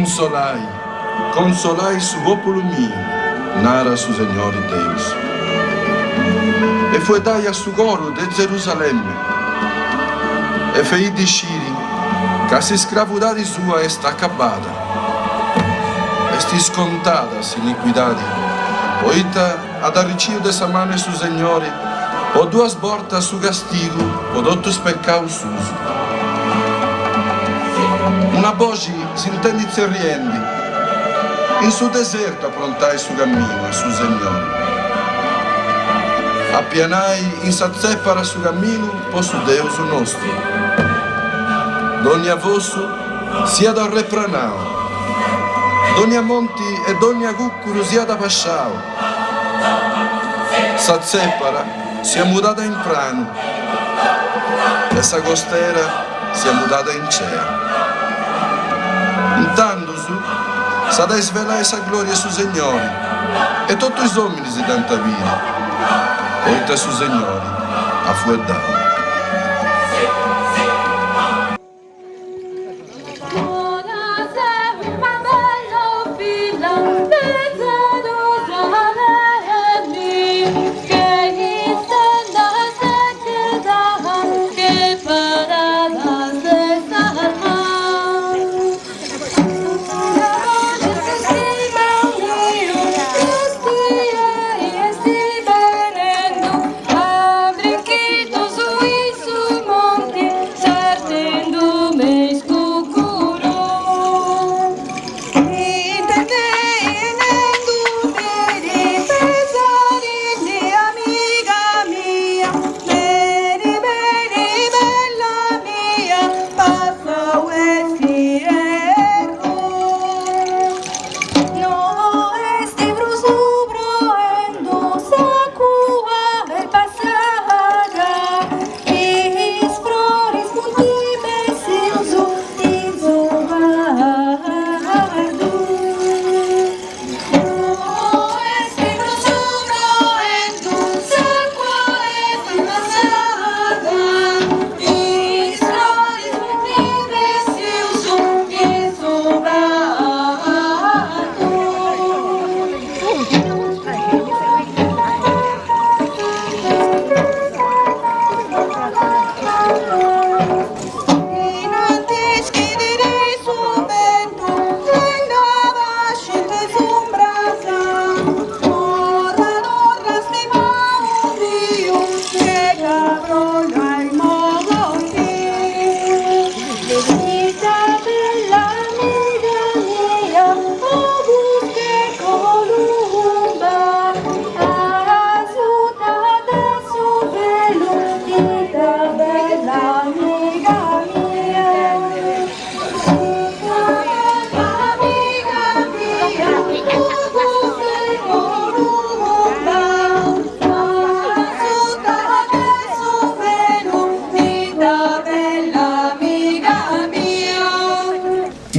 Consolai, consolai su populu miu, narat su Segnori Deus. E fueddai a su coru de Zerusalemme, e feiddi sciri ca s'iscravudadi sua est acabada, est iscontada s'iniquidadi, poita at arriciu de sa manu 'e su Segnori po duas bortas su castigu po totu is pecaus suus. Una boxi s'intendit tzerriendi, In su desertu aprontai su camminu a su Segnori. Apianai in sa tzèpara su camminu po su Deus nostru. Dònnia fossu siat arrepranau, dònnia monti e dònnia cùcuru siat abasciau. Sa tzèpara siat mudada in pranu e sa costera siat mudada in cea. Intandus s'at a isvelai sa glòria 'e su Segnori e totu is òminis dd'ant a biri, poita su Segnori at fueddau.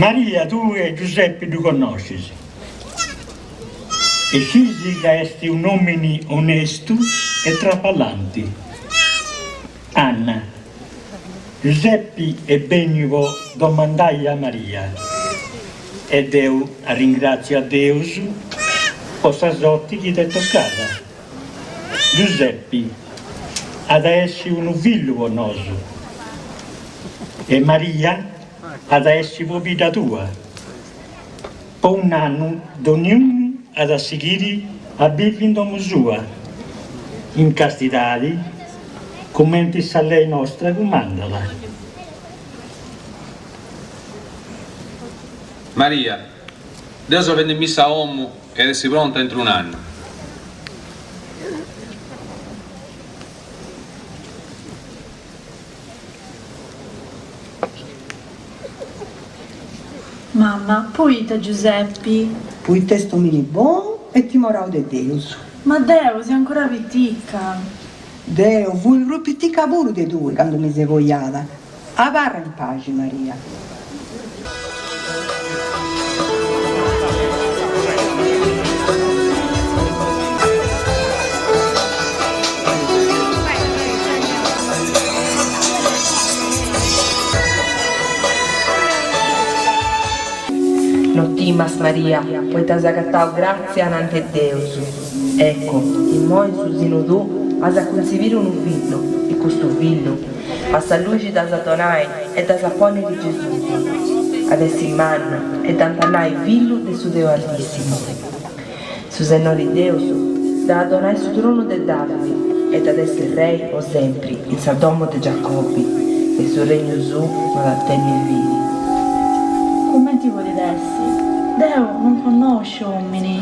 Maria, tue Giuseppi ddu connoscis e scis ca est un'omini onestu e traballanti. Anna, Giuseppi est benniu po domandai a Maria e deu arringratziu a Deus po sa sorti chi t'est tocada. Giuseppi at a essi unu fillu po nosu e Maria at a essi pobidda tua. Po un'annu donniunu at a sighiri a bivi in domu sua, in castidadi, cumenti sa lei nostra cumandat. Maria, Deu seu fendi missa a 'omu e at essi pronta intru un'annu. Mamma, Poita Giuseppi? Poita est omini bonu e timorau de Deus. Ma deu seu ancora pitica. Deu fui prus pitica puru de tui candu mi seu coiada. Abarra in paxi, Maria. Timas, Maria, poita as agatau gràtzia ananti 'e Deus. Ecco, immoi in su sinu tuu as a cuntziviri unu fillu, e custu fillu a sa luxi dd'as a donai e dd'as a pònniri Gesùs. At essi mannu e dd'ant a nai Fillu de su Deus Altissimu. Su Sennori Deus dd'at a donai su tronu de Davidi e dd'at essi rei po sempri in sa domo de Giacobbi e su regnu suu no at a tenni fini. Cumenti podit essi? Deu non connosciu omini.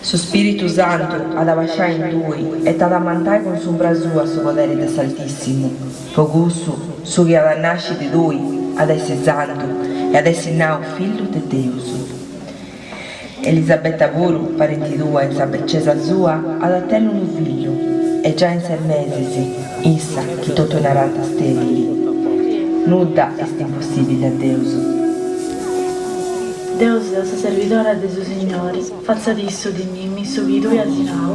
Su Spiritu Santu at a abasciai in tui e t'at a ammantai cun s'umbra sua su poderi de s'Altissimu. Po cussu, su chi at a nasci de tui at essi santu e at essi nau Fillu de Deus. Elisabetta puru, parenti tua in sa becesa sua, at a tenni unu fillu, e giai in ses mesis, issa chi totu narant sterili. Nudda est impossibili a Deus. Deu seu sa serbidora de su Signori, fatzat issu cun mimi su chi tui as nau.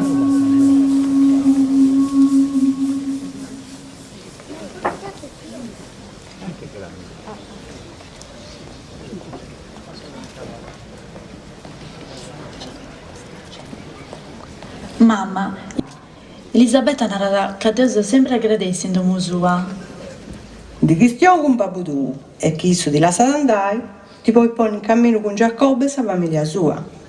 Mama, Elisabetta narat ca deu seu sempri agradessia in domu sua. Ndi chistiono cun babbu tuu e chi issu ti lassat andai, ti podis ponni in camminu cun Giacobbe e sa familia sua.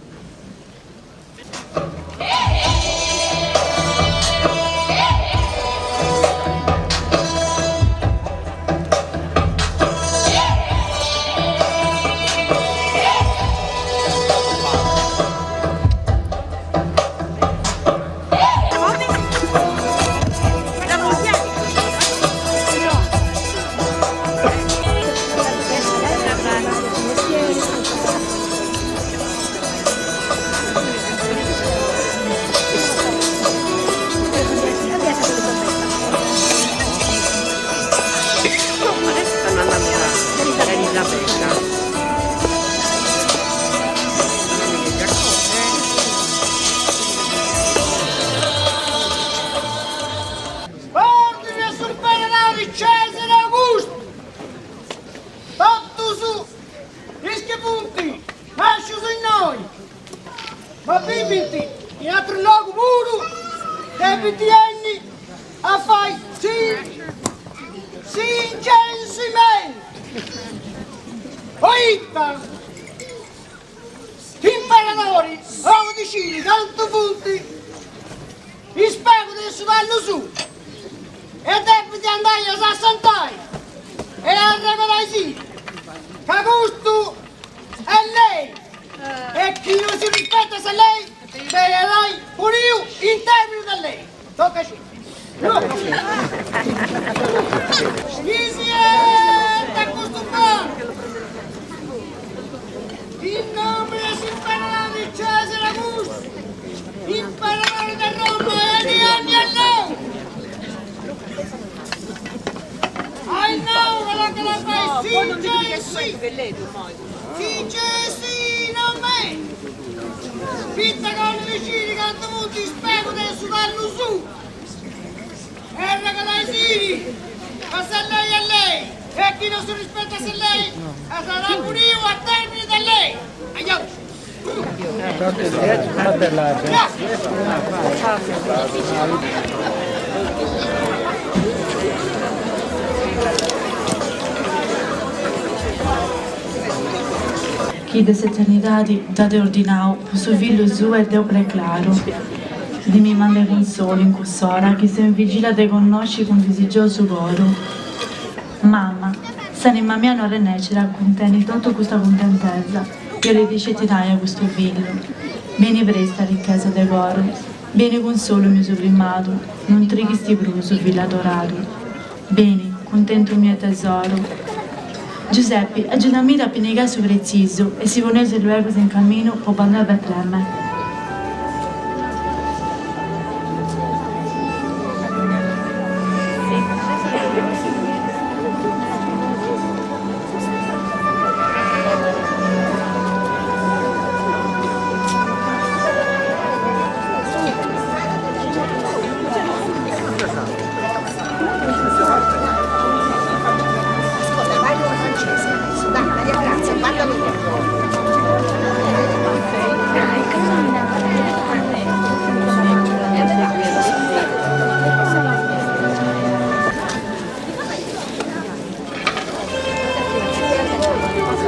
Ordine a s'imperadori Cesare Augustu! Totus is chi funt nàscius innoi, ma bivint in atru logu puru, depint 'enni a fai s'incensimentu. Poita s'imperadori 'olit sciri cantu funt is pecuras de su tallu suu e depit andai a s'assentai e arregodaisì ca custu est lei e chi no si rispetat sa lei benit puniu in termini de lei. Tocca sciri. Chi siet a custu bancu in nomini de s'imperadori Cesare Augustu, imperadori de Roma e di ogni alleu, Ai nau ca tocat a fai s'incensimentu, poita ca 'olit sciri cantu funt is pecuras de su tallu suu. E arregodaisì ca sa lei est lei e chi no si rispetat sa lei sarà puniu a termini de lei. Aiò! Chi de s'eternidadi dd'at ordinau po su Fillu suu e deu preclaru de mi mandai consolu in cuss'ora chi seu in vigilia de connosci cun disigiosu coru. Mama, s'anima mia no arrennescit a cuntenni totu custa cuntentesa chi 'olit sceti nai a custu fillu. Beni presta ricchesa de coru, beni consolu miu sublimadu, non trichisti prus, fillu adoradu. Beni, cuntentu miu e tesoru. Giuseppi, agiudamidda a pinnigai su pretzisu e si poneus luegus in caminu po bandai a Betlemme.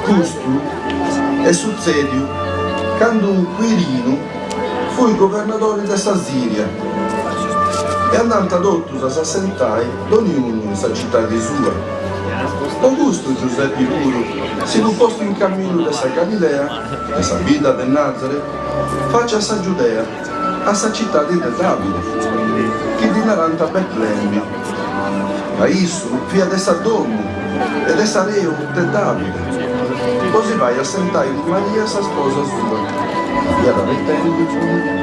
Custu est sutzèdiu candu Quirinu fuit governadori de sa Siria e andant totus a s'assentai doniunu in sa citadi sua. Po custu Giusepi puru si fut postu in caminu de sa Galilea, de sa bidda de Nazaret, faci a sa Giudea, a sa citadi de Davide, chi ddi narant Betlemmi, ca issu fiat de sa domu e de s'areu de Davide, po si fai assentai cun Maria sa sposa sua, chi fiat abetendi unu fillu.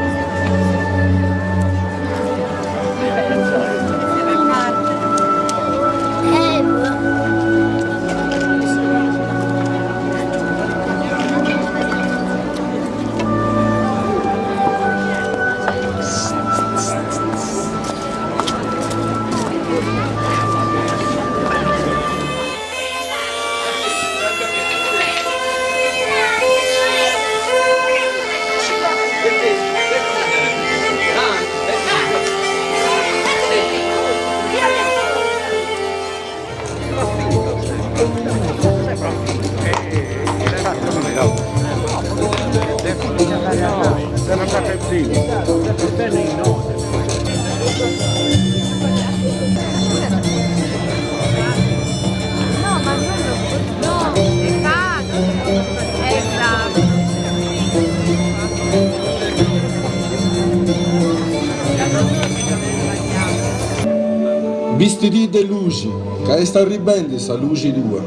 Bistidì de luxi, ca est arribendi sa luxi tua.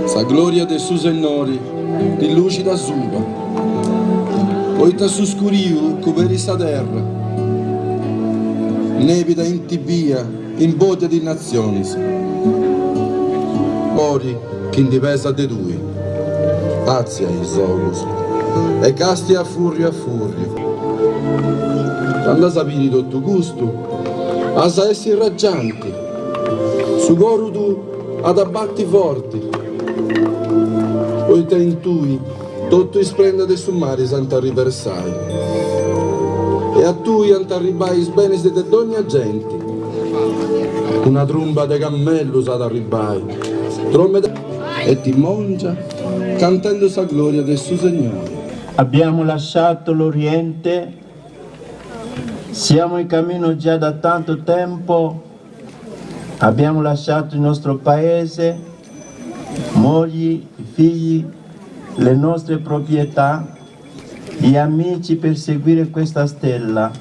Sa gloria de su Sennori ti luxit asuba. Poita su scuriu coberit sa terra, nebida intibia imboddiat is natzionis. Mori chi ndi pesat de tui, atzia is ogus e castia a furriu a furriu. Candu as a biri totu custu, as a essi raggianti, su coru tuu at a batti forti, poita in tui totu is prendas de su mari s'ant a riversai e a tui ant a arribbai is benis de dogna genti. Una trumba de camellus at a arribbai, dromedarius e timongia, cantendu sa gloria de su Segnori. Abbiamo lasciato l'Oriente, siamo in cammino già da tanto tempo, abbiamo lasciato il nostro paese, mogli, figli, le nostre proprietà, gli amici per seguire questa stella.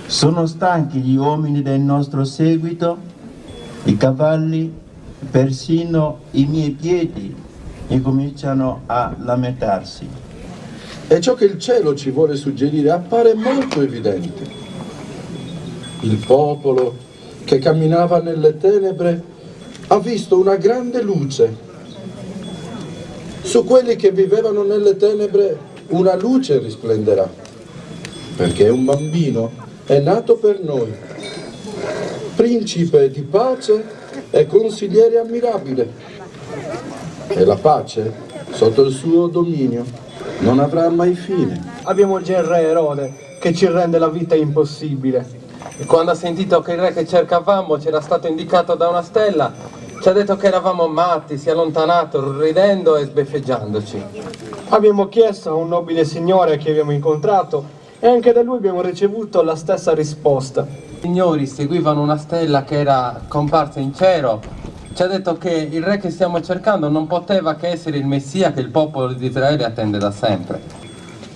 Sono stanchi gli uomini del nostro seguito, i cavalli, persino i miei piedi incominciano a lamentarsi. E ciò che il cielo ci vuole suggerire appare molto evidente. Il popolo che camminava nelle tenebre ha visto una grande luce. Su quelli che vivevano nelle tenebre una luce risplenderà, perché un bambino è nato per noi, principe di pace e consigliere ammirabile. E la pace, sotto il suo dominio, non avrà mai fine. Abbiamo già il re Erode che ci rende la vita impossibile. E quando ha sentito che il re che cercavamo c'era stato indicato da una stella, ci ha detto che eravamo matti, si è allontanato ridendo e sbeffeggiandoci. Abbiamo chiesto a un nobile signore che abbiamo incontrato e anche da lui abbiamo ricevuto la stessa risposta. I signori seguivano una stella che era comparsa in cielo. Ci ha detto che il re che stiamo cercando non poteva che essere il Messia che il popolo di Israele attende da sempre.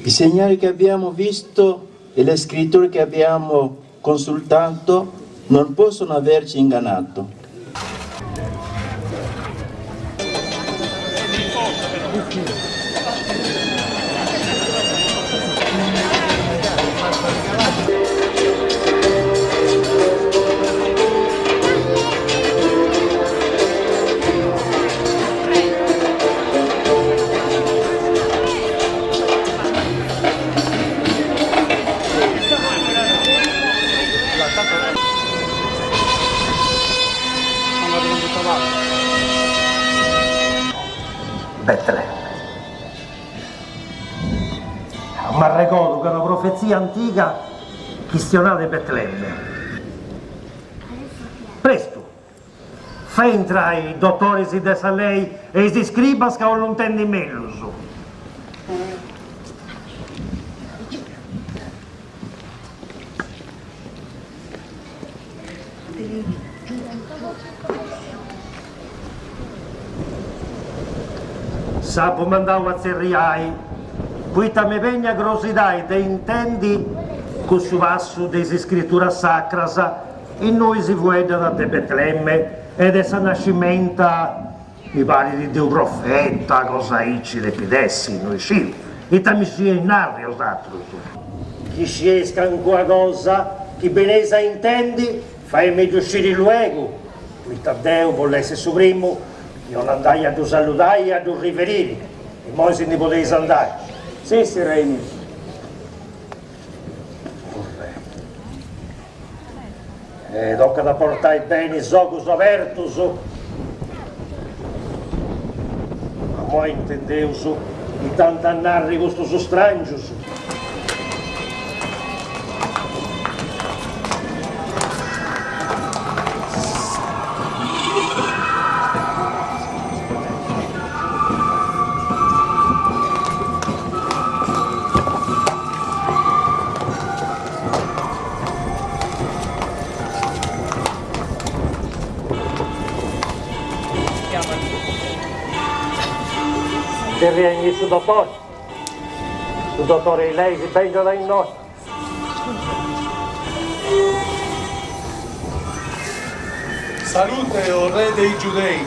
I segnali che abbiamo visto e le scritture che abbiamo consultato non possono averci ingannato. Betlemme. M'arregodu ca una profetzia antiga chistionat de Betlemme. Prestu! Fai intrai is dotoris de sa lei e is iscribas ca 'ollu intendi mellus. S'apu mandau a tzerriai, poita mi benit crosidai de intendi cussu passu de is iscrituras sacras innui si fueddat de Betlemme e de sa nascimenta, mi parit de u profeta, cosa aici depit essi, no isciu, ita mi scieis narri 'osatrus? Chi scieis calincuna cosa chi beneis a intendi, faei-mi-ddu sciri luegu, poita deu bollu essi su primu chi 'ollu andai a ddu saludai e a ddu riveriri. Immoi si ndi podeis andai. Sissi, rei miu. E tocat a portai beni is ogus obertus. Immoi intendeus ita ant a narri custus strangius. Tzerriaimì su dotori. Su dotori 'e lei si bengiat a innoi. Salute, o re dei Giudei!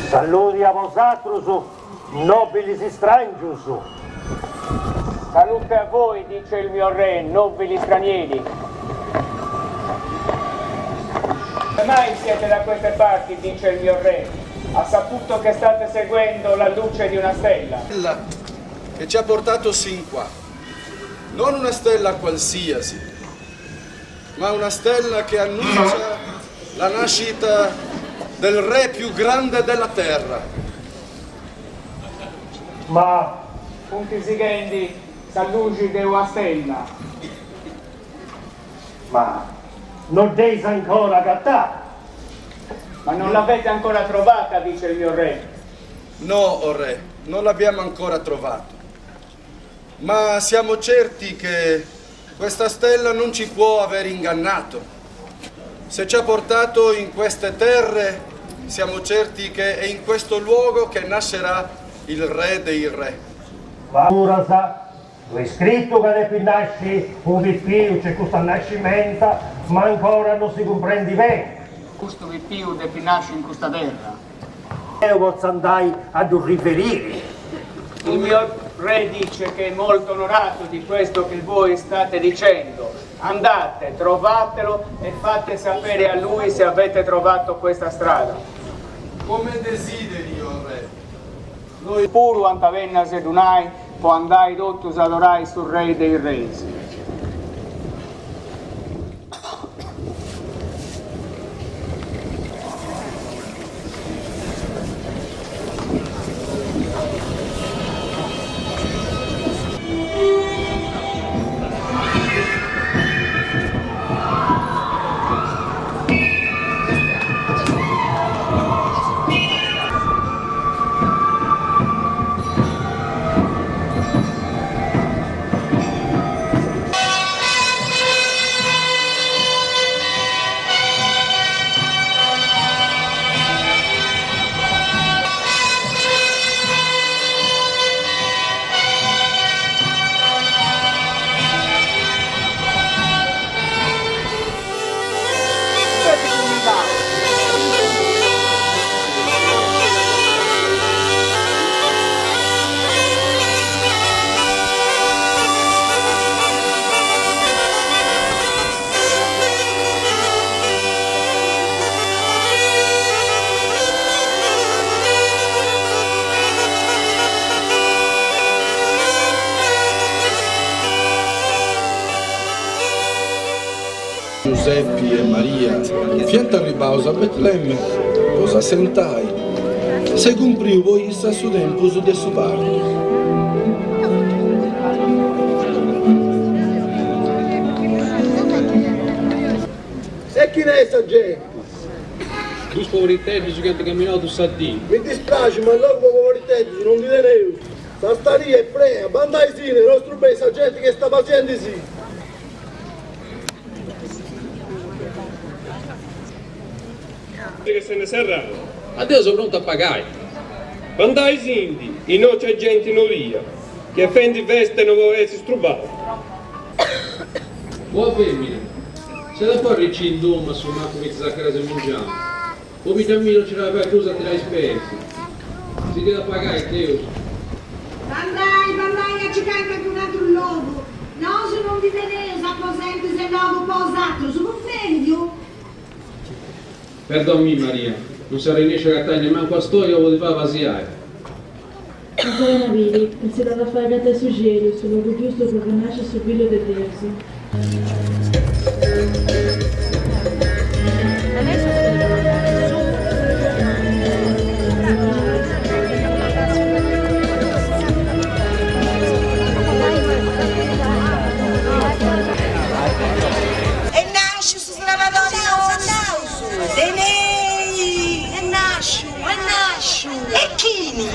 Saludi a bosatrus, Nobilis istrangius. Salute a voi, dice il mio re, nobili stranieri. Come mai siete da queste parti, dice il mio re, ha saputo che state seguendo la luce di una stella. Stella che ci ha portato sin qua. Non una stella qualsiasi, ma una stella che annuncia la nascita del re più grande della terra. Ma. Funt sighendi sa luxi de una stella. Ma no dd'eis ancora agatada. Ma non l'avete ancora trovata, dice il mio re. No, o re, non l'abbiamo ancora trovato. Ma siamo certi che questa stella non ci può aver ingannato. Se ci ha portato in queste terre, siamo certi che è in questo luogo che nascerà il re dei re. Ma duras, ddu est scritu ca depit nasci unu pipiu, nc'est custa nascimenta, ma ancora no si cumprendit beni. Custu pipiu depit nasci in custa terra. Deu potzu andai a ddu riveriri. Il mio re dice che è molto onorato di questo che voi state dicendo. Andate, trovatelo e fate sapere a lui se avete trovato questa strada. Come desideri, o re. Noi puru ant a benni a si adunai po andai totus a adorai su rei de is reis. Giuseppi e Maria fiant arribbaus a Betlemme po s'assentai, s'est cumpriu po issa su tempus de su partu. E chini est sa genti? Dus poboriteddus chi ant camminau totu sa dì. Mi dispraxit, ma logu po poboriteddus non ndi teneus. Sa staria est prena, bandaisindi, no strubeis sa genti chi est pasiendisì. Che s'est serrau. Ma deu seu prontu a pagai. Bandaisindi, innoi c'est genti nodia, chi est fendi festa e no bolit essi strubau. Boa femina, s'at a porri arricì in domu a su mancu fintzas a cras a mengianu? Pobidda mia non nci dda fait prus a tirai is peis. Si dd'at a pagai Deus. Bandai, bandai a circai calincun'atru logu. Nosu non ndi teneus aposentus e logu po 'osatrus, cumprendiu? Perdonamì Maria, non seu arrennesciu a agatai nemancu una stoia po podi fai pasiai. Ancora una biri, e si dd'at a fai agatai su xelu, su logu giustu po fai nasci su Fillu de Deus. E nasciu su Srabadori nostu! Tenei! Est nasciu! Est nasciu! E chini?